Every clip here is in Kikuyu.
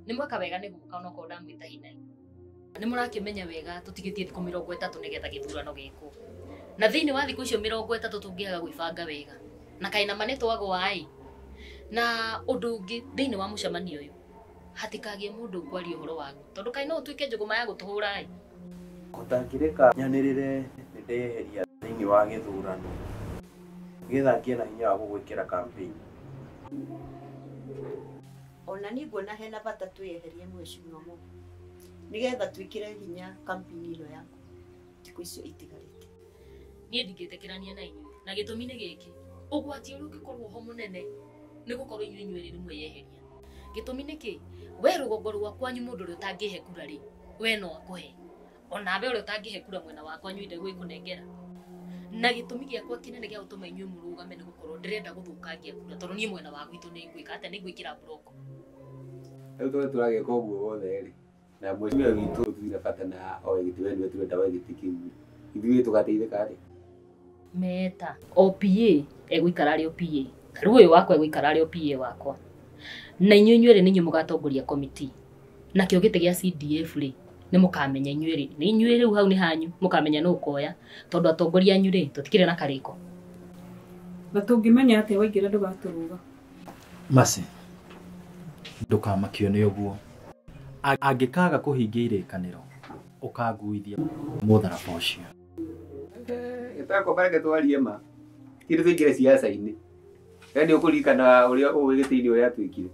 Nĩ mweka wega nĩ gũka onokorwo ndamwĩta hinahi. Nĩ mũrakĩmenya wega tũtigĩtie thikũ 30 nĩgetha gĩthurano gĩkwo. Na thĩinĩ wa thikũ icio 30 tũngĩaga gwĩbanga wega. Na kaĩ nama nĩ twagwa-ĩ. Na ũndũ ũngĩ thĩinĩ wa mũcemanio ũyũ hatikagie mũndũ ũkwaria ũhoro waguo tondũ kaĩ no ũtuĩke njũgũma ya gũtũhũra-ĩ. Ũtangĩreka nyanĩrĩre nĩ ndeyeheria thĩinĩ wa gĩthurano nĩgetha ngĩe na hinya wa gũgwĩkĩra campaign. Ona niĩ nguona hena bata twĩyeherie mheshimiwa Mo nĩgetha twĩkĩre hinya campaign ĩno yaku thikũ icio itigarĩte. Niĩ ndingĩtĩkĩrania na inyuĩ na gĩtũmi nĩ gĩkĩ, ũgwati ũrĩa ũngĩkorwo ho mũnene nĩ gũkorwo inyuĩ inyuerĩ nĩ mweyeheria. Gĩtũmi nĩ kĩ? We rũgongo rwa kwanyu mũndũ ũrĩa ũtangĩhe kura rĩ, we no akũhe. Onawe ũrĩa ũtangĩhe kura mwena wa kwanyu ndegwĩkũnengera. Na gĩtũmi gĩakwa kĩnene gĩa gũtũma inyuĩ mũrũgame nĩ gũkorwo ndĩrenda gũthũkangia kura tondũ niĩ mwena wa gwitũ nĩ ngwĩka atĩa, nĩ ngwĩkĩra block. Rĩu tondũ tũragĩka ũguo wothe rĩ, na mheshimiwa witũ tũtirĩ bata na oe gĩtĩ, we nĩwe tũrenda oe gĩtĩ kĩu. Ithuĩ tũgateithĩka atĩa? Meta OPA egũikara arĩ OPA, rĩu ũyũ wakwa egũikara arĩ OPA wakwa, na inyuĩ inyuerĩ nĩ inyuĩ mũgatongoria committee. Nakĩo gĩtĩ gĩa CDF rĩ nĩ mũkamenya inyuerĩ, nĩ inyuĩ rĩu hau nĩ hanyu mũkamenya nũ ũkoya tondũ atongoria anyu rĩ tũtikĩrĩ na karĩko. Na tũngĩmenya atĩa waingĩra ndũgatũrũga? Mercy, ndũkamakio nĩ ũguo. Angĩkaga kũhingia irĩkanĩro ũkanguithia mũtharaba ũcio. Ĩtakomba reke twarie ma kĩndũ tũingĩre siasa-inĩ. We nĩ ũkũririkana ũrĩa ũĩ gĩtĩ-inĩ ũrĩa twĩkire.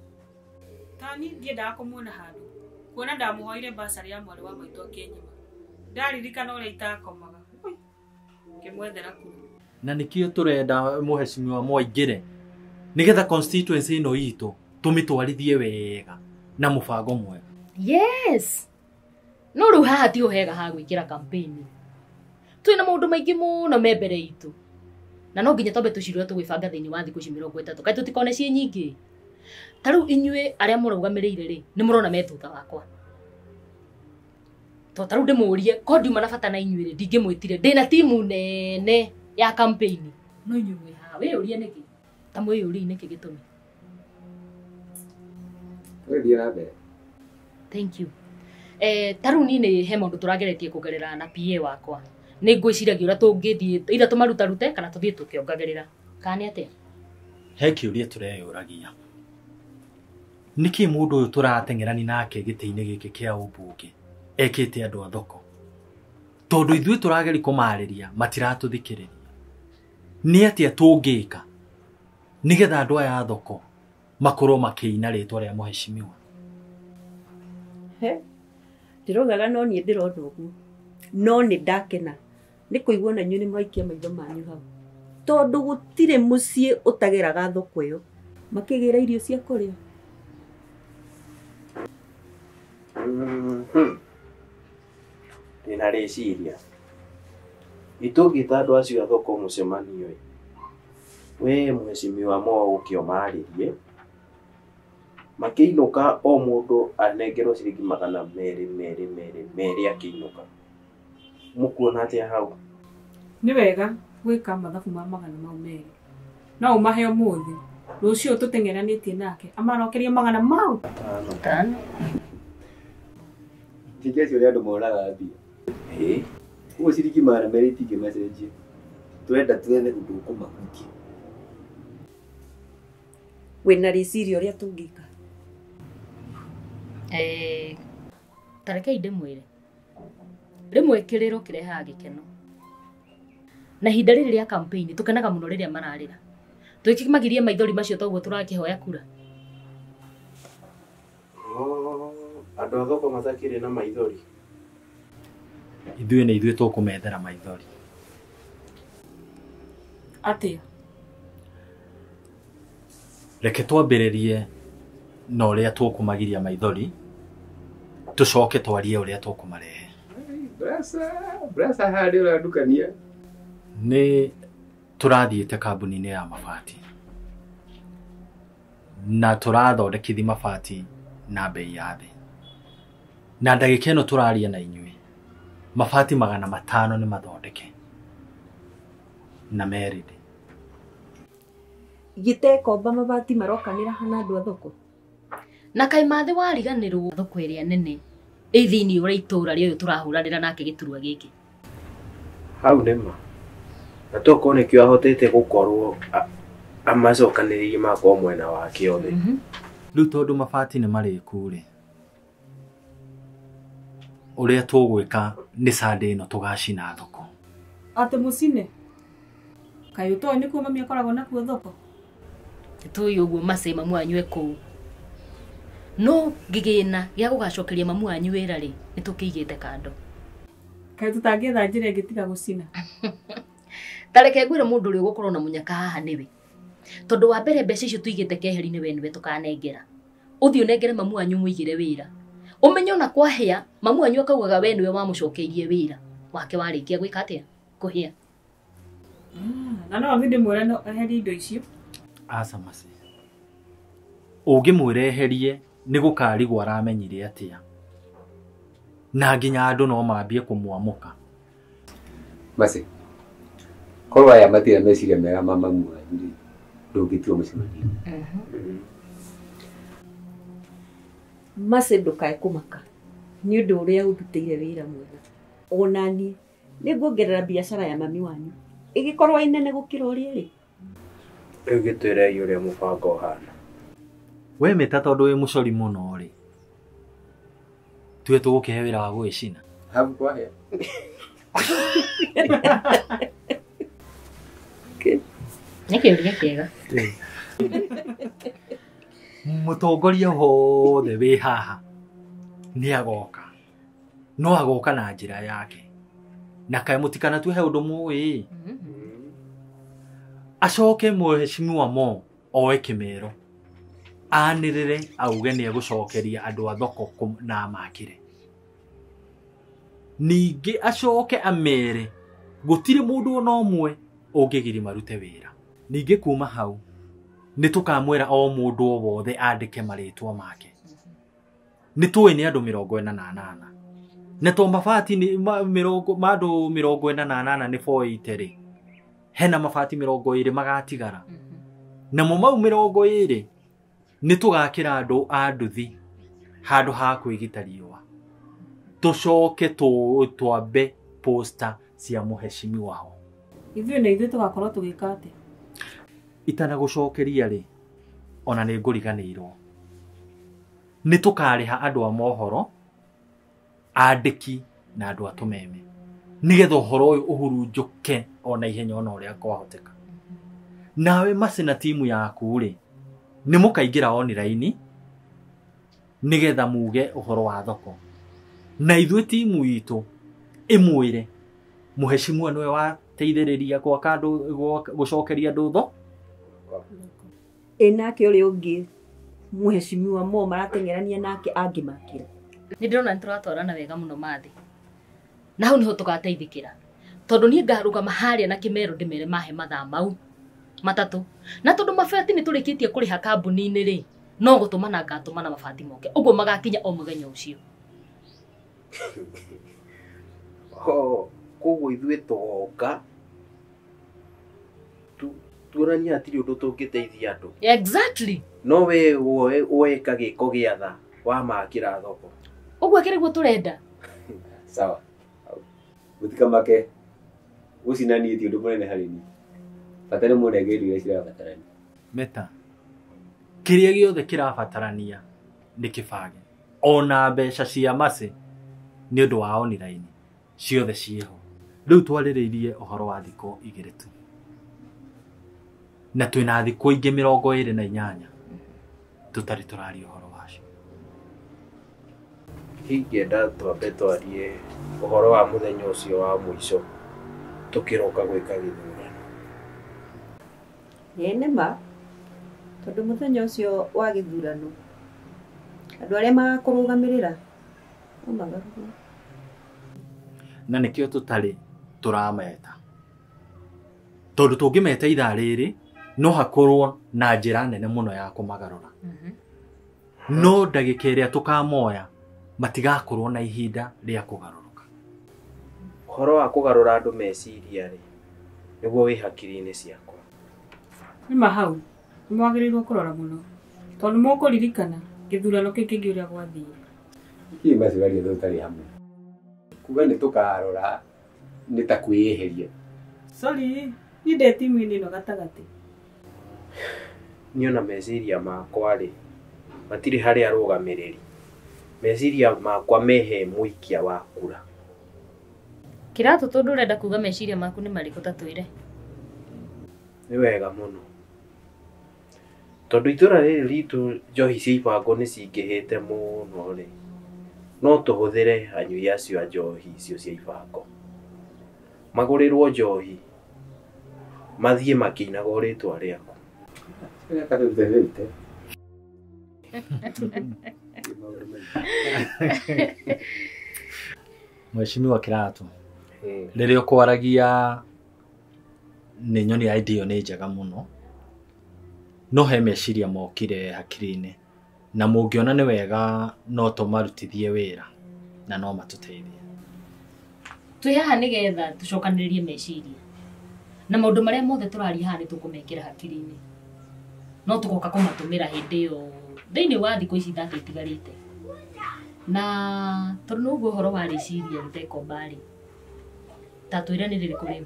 Ta niĩ ndiendaga kũmuona handũ kuona ndamũhoire bursary ya mwarĩ wa maitũ akĩnyima. Ndaririkana ũrĩa itakomaga ngĩmwethera kura. Na nĩkĩo tũrenda mheshimiwa Mo aingĩre nĩgetha constituency ĩno itũ tũmĩtwarithie wega na mũbango mwega. Yes. No rĩu haha tiho hega ha gwĩkĩra campaign. Twĩna maũndũ maingĩ mũno me mbere itũ. Na no nginya twambe tũcirore tũgwĩbanga thĩinĩ wa thikũ ici 30. Kaĩ tũtikone ciĩ nyingĩ. Ta rĩu inyuĩ arĩa mũrũgamĩrĩire rĩ, nĩ mũrona me thutha wakwa. To ta rĩu ndĩmũrie, ko ndiuma na bata na inyuĩ rĩ, ndingĩmwĩtire. Ndĩna timu nene ya campaign. No inyuĩ mwĩ haha, wĩyũrie nĩkĩ? Ta mwĩyũrie nĩkĩ gĩtũmi? Ũgĩthiĩ na mbere. Thank you. Ta rĩu niĩ nĩ he maũndũ tũrageretie kũgerera na PA wakwa. Nĩ ngwĩciragia ũrĩa tũngĩthiĩ either tũmarutarute kana tũthiĩ tũkĩongagĩrĩra. Kana nĩ atĩa? He kĩũria tũreyũragia. Nĩkĩ mũndũ ũyũ tũrateng'erani nake gĩtĩ-inĩ gĩkĩ kĩa ũmbunge ekĩte andũ a thoko? Tondũ ithuĩ tũrageria kũmarĩria matiratũthikĩrĩria. Nĩ atĩa tũngĩka nĩgetha andũ aya a thoko makorwo makĩina rĩtwa rĩa mheshimiwa? He, ndĩraugaga no niĩ ndĩrona ũguo, no nĩ ndakena nĩ kũigua na inyuĩ nĩ mwaikia maitho manyu hau, tondũ gũtirĩ mũciĩ ũtageraga thoko ĩyo makĩgĩra irio cia kũrĩa. Ndĩna rĩciria itũngĩta andũ acio a thoko mũcemanio ĩ, we mheshimiwa Mo ũke ũmarĩrie makĩinũka o mũndũ anengerwo ciringi 200 200 200 200 akĩinũka. Mũkuona atĩa hau? Nĩ wega gwĩka mathabu ma 200. No ũmahe ũmũthĩ, rũciũ tũteng'eranĩtie nake amarokerie 500. 5. Njĩke acio ũrĩa andũ moraga mbia. Ĩĩ. Ũguo ciringi 200 itingĩmacenjia. Tũrenda twethe ũndũ ũkũmahutia. Wĩna rĩciria ũrĩa tũngĩka? Ta rekei ndĩmwĩre. Rĩmwe kĩrĩro kĩrehaga gĩkeno. Na ihinda rĩrĩ rĩa campaign tũkenaga mũno rĩrĩa mararĩra. Tũkĩmagiria maithori macio toguo tũrakĩhoya kura. Andũ a thoko matakĩrĩ na maithori. Ithuĩ nĩ ithuĩ tũkũmethera maithori. Atĩa? Reke twambĩrĩrie na ũrĩa tũkũmagiria maithori, tũcoke twarie ũrĩa tũkũmarehe. Brasa, brasa harĩa ũrandukania. Nĩ tũrathiĩte kambuni-inĩ ya mabati na tũrathondekithi mabati na bei ya thĩ, na ndagĩka ĩno tũraria na inyuĩ mabati 500 nĩ mathondeke na merĩndĩ. Gĩtekomba mabati marokanĩra hana andũ a thoko? Na kaĩ mathĩ wariganĩrwo thoko ĩrĩa nene ĩ thĩinĩ wa itũũra rĩũyũ tũrahũranĩra nake gĩturwa gĩkĩ. Hau nĩ ma. Na tokorwo nĩkĩo ahotete gũkorwo amacokanĩrĩirie makorwo mwena wake othe. Rĩu tondũ mabati nĩ marĩku rĩ, ũrĩa tũgwĩka nĩ Sunday ĩno tũgacina thoko. Atĩ mũcine? Kaĩ ũtoĩ nĩkuo mami akoragwo nakuo thoko? Tũĩ ũguo Macĩ mamu wanyu e kũu. No ngĩgĩna gĩa gũgacokeria mamu wanyu wĩra rĩ, nĩ tũkĩigĩte kando. Kaĩ tũtangĩetha njĩra ĩngĩ tiga gũcina? Ta reke ngwĩre mũndũ ũrĩa ũgũkorwo na mũnyaka haha nĩwe. Tondũ wa mbere mbeca icio tũigĩte keheri-inĩ we nĩwe tũkanengera. Ũthiĩ ũnengere mamu wanyu mũigĩre wĩra. Ũmenye ona kwahĩa, mamu wanyu akaugaga we nĩwe wamũcokeirie wĩra. Wake warĩkia gwĩka atĩa? Kũhĩa. Na no thiĩ ndĩmwĩre no eherie indo icio. Aca Macĩ. Ũngĩmwĩra eherie nĩ gũkarigwo aramenyire atĩa. Na nginya andũ no mambie kũmwamũka. Macĩ, korwo aya matirĩ meciria mega ma mamu wanyu rĩ, ndũngĩtua mũcemanio. Macĩ ndũkae kũmaka nĩ ũndũ ũrĩa ũndutĩire wĩra mwega. Ona niĩ nĩ nguongerera biacara ya mami wanyu ĩgĩkorwo ĩ nene gũkĩra ũrĩa ĩrĩ. Rĩu gĩtwĩrei ũrĩa mũbango ũhana. We Mĩta tondũ wĩ mũcori mũno rĩ, tuge tũgũkĩhe wĩra wa gũgĩcina. Hau kwahĩa. Nĩ kĩũria kĩega. Mũtongoria wothe wĩ haha nĩ agoka. No agoka na njĩra yake. Na kaĩ mũtikanatue he ũndũ mũĩ. Acoke mheshimiwa Mo oe kĩmero. Anĩrĩre auge nĩ egũcokeria andũ a thoko na amakĩre. Ningĩ acoke amere gũtirĩ mũndũ ona ũmwe ũngĩgiria marute wĩra. Ningĩ kuma hau nĩ tũkamwĩra o mũndũ o wothe andĩke marĩtwa make. Nĩ tũĩ nĩ andũ 48. Na to mabati nĩ andũ 48 nĩ 480 rĩ, hena mabati 20 magatigara. Namo mau 20 nĩ tũgakĩra andũ a nduthi handũ ha kwĩgita riũa. Tũcoke twambe poster cia mũheshimiwa ho. Ithuĩ na ithuĩ tũgakorwo tũgĩka atĩa? Itanagũcokeria rĩ, ona nĩ ngũriganĩirwo. Nĩ tũkarĩha andũ a mohoro, andĩki na andũ a tũmeme, nĩgetha ũhoro ũyũ ũhurunjũke ona ihenya ona ũrĩa kwahoteka. Nawe Macĩ na timu yaku rĩ, nĩ mũkaingĩra online nĩgetha muge ũhoro wa thoko. Na ithuĩ timu itũ ĩmwĩre mũheshimiwa nĩwe wateithĩrĩria gwaka andũ, gũcokeria andũ thoko. Ĩ nake ũrĩa ũngĩ mũheshimiwa Mo marateng'erania nake angĩmakĩra. Nĩ ndĩrona nĩ tũratwarana wega mũno Mathĩ. Na hau nĩho tũgateithĩkĩra. Tondũ niĩ ngarũgama harĩa na kĩmero ndĩmere mahe mathaa mau matatũ. Na tondũ mabati nĩ tũrĩkĩtie kũrĩha kambuni-inĩ rĩ, no gũtũmana ngatũmana mabati moke. Ũguo magakinya o mũthenya ũcio. Koguo ithuĩ tũgoka tuonanie hatirĩ ũndũ tũngĩteithia andũ. Exactly. No we weka gĩko gĩa tha wamakĩra thoko. Ũguo akĩrĩ guo tũrenda. Sawa. Mũtikamake. Gũcina niĩ ti ũndũ mũnene harĩ niĩ. Bata nĩ mũnengere indo iria cirabatarania. Meta, kĩrĩa gĩothe kĩrabatarania nĩ kĩbange. Ona mbeca cia Macĩ nĩ ũndũ wa online ciothe ciĩho. Rĩu twarĩrĩirie ũhoro wa thikũ 2 tu. Na twĩna thikũ ingĩ 28 tũtarĩ tũraria ũhoro wacio. Ingĩenda twambe twarie ũhoro wa mũthenya ũcio wa mũico tũkĩroka gwĩka gĩthurano. Ĩĩ nĩ ma, tondũ mũthenya ũcio wa gĩthurano andũ arĩa magakũrũgamĩrĩra no magarũrwo. Na nĩkĩo tũtarĩ tũrameta. Tondũ tũngĩmeta ithaa rĩrĩ no hakorwo na njĩra nene mũno ya kũmagarũra. No ndagĩka ĩrĩa tũkamoya matigakorwo na ihinda rĩa kũgarũrũka. Ũhoro wa kũgarũra andũ meciria rĩ, nĩguo wĩ hakiri-inĩ ciakwa. Nĩ ma hau, nĩ mwagĩrĩirwo kũrora mũno. Tondũ mũkũririkana Gĩthurano kĩu kĩngĩ ũrĩa gwathire. Kĩ macio tũtarĩ hamwe. Kuga nĩ tũkarora nĩ ta kwĩyeheria. Sorry, niĩ ndĩ timu-inĩ ĩno gatagatĩ. Niĩ ona meciria makwa rĩ, matirĩ harĩ arũgamĩrĩri. Meciria makwa mehe mũikia wa kura. Kĩratũ tondũ ũrenda kuga meciria maku nĩ marĩkũ ta twĩre. Nĩ wega mũno. Tondũ itũra rĩrĩ ritũ njohi cia ibango nĩ cingĩhĩte mũno rĩ, no tũhũthĩre anyui acio a njohi icio cia ibango. Magũrĩrwo njohi, mathiĩ makĩinaga rĩtwa rĩaku. Mheshimiwa Kĩratũ, rĩrĩa ũkwaragia nĩ nyoni idea nĩ njega mũno, no he meciria mokire hakiri-inĩ na mũngĩona nĩ wega no tũmarutithie wĩra na no matũteithie. Twĩ haha nĩgetha tũcokanĩrĩrie meciria na maũndũ marĩa mothe tũraria haha nĩ tũkũmekĩra hakiri-inĩ, no tũgoka kũmatũmĩra hĩndĩ ĩyo thĩinĩ wa thikũ ici 30 itigarĩte. Na tondũ nĩguo ũhoro wa rĩciria rĩtekomba rĩ, ta twĩre nĩ rĩrĩkũ rĩu?